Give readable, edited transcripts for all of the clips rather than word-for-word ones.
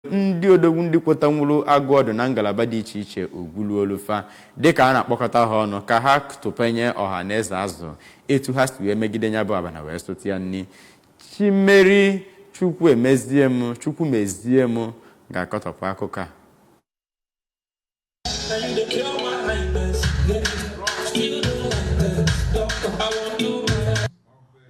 Ndị odogwu ndị kwetanwuru agụ ọdụ na ngalaba dị iche iche ogwuluolufa dịka a na-akpọkọta ha ọnụ ka ha tụpenye ọha na eze azụ etu ha si wee megide ya bụ abana wee sụta ya nni. Chimeri Chukwuemezie m Chukwumezie m ga-akọtọpụ akụkọ a. Now you dey cure my nightmares. Yeah. Still don't like that. Doctor, I want to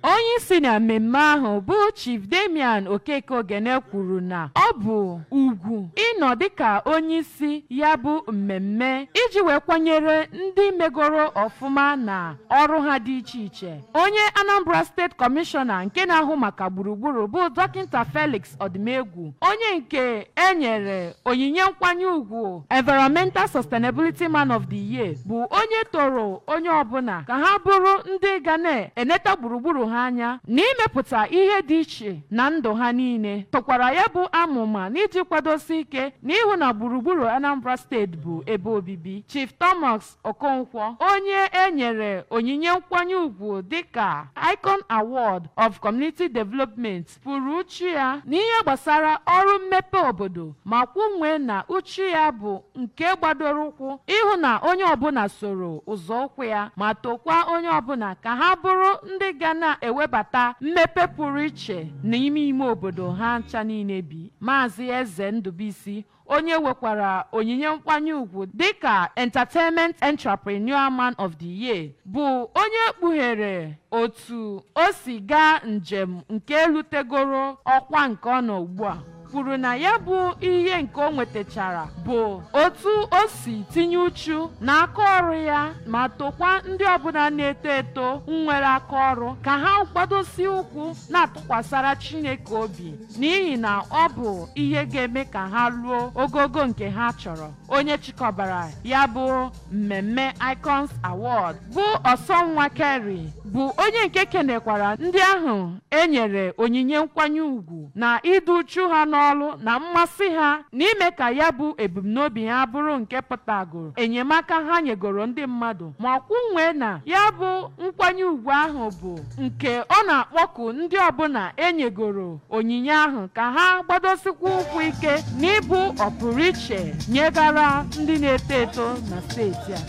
Onye isi na mmemme ahụ bụ Chief Damian Okeke Ogene kwuru na ọ bụ ugwu ịnọ dịka onye isi ya bụ mmemme iji wee kwanyere ndị megoro ọfụma na ọrụ ha dị iche iche. Onye Anambra State Commissioner nke na-ahụ maka gburugburu bụ Dọkịta Felix Ọdịmegwu, onye nke enyere onyinye nkwanye ugwu Environmental Sustainability Man of the Year, bụ onye toro onye ọbụla ka ha bụrụ ndị ga na-eneta gburugburu ha anya na imepụta ihe dị iche na ndụ ha niile. Tụkwara ya bụ amụma n'iji kwadosi ike na ịhụ na gburugburu Anambra Steeti bụ ebe obibi. Chief Thomas Okonkwo, onye e nyere onyinye nkwanye ugwu dịka Icon Award of Community Development, pụrụ uchu ya n'ihe gbasara ọrụ mmepe obodo ma kwunwee na uchu ya bụ nke gbadoro ụkwụ ịhụ na onye ọbụla soro ụzọ ụkwụ ya, ma tokwa onye ọbụla ka ha bụrụ ndị ga na-ewebata mmepe pụrụ iche n'ime ime obodo ha ncha niile bi. Maazị Eze Ndụbụisi, onye nwekwara onyinye nkwanye ugwu dịka Entertainment Entrepreneur Man of the Year, bụ onye kpughere otu o si gaa njem nke lutegoro ọkwa nke ọ nọ ugbu a, kwuru na ya bụ ihe nke o nwetachara bụ otu o si tinye uchu na aka ọrụ ya, ma tokwa ndị ọbụla na-eto eto nwere aka ọrụ ka ha gbadosie ụkwụ na-atụkwasara Chineke obi, n'ihi na ọ bụ ihe ga-eme ka ha ruo ogogo nke ha chọrọ. Onye chịkọbara ya bụ mmemme Icons Award bụ Ọsọnwa Kerry, bụ onye nke kenekwara ndị ahụ e nyere onyinye nkwanye ugwu na ịdị uchu ha n'ọrụ na mmasị ha n'ime ka ya bụ ebumnobi ha bụrụ nke pụtagoro enyemaka ha nyegoro ndị mmadụ, ma kwunwee na ya bụ nkwanye ugwu ahụ bụ nke ọ na-akpọku ndị ọbụla enyegoro onyinye ahụ ka ha gbadosikwa ụkwụ ike n'ịbụ ọpụrụ iche nyegara ndị na-eto eto na steeti a.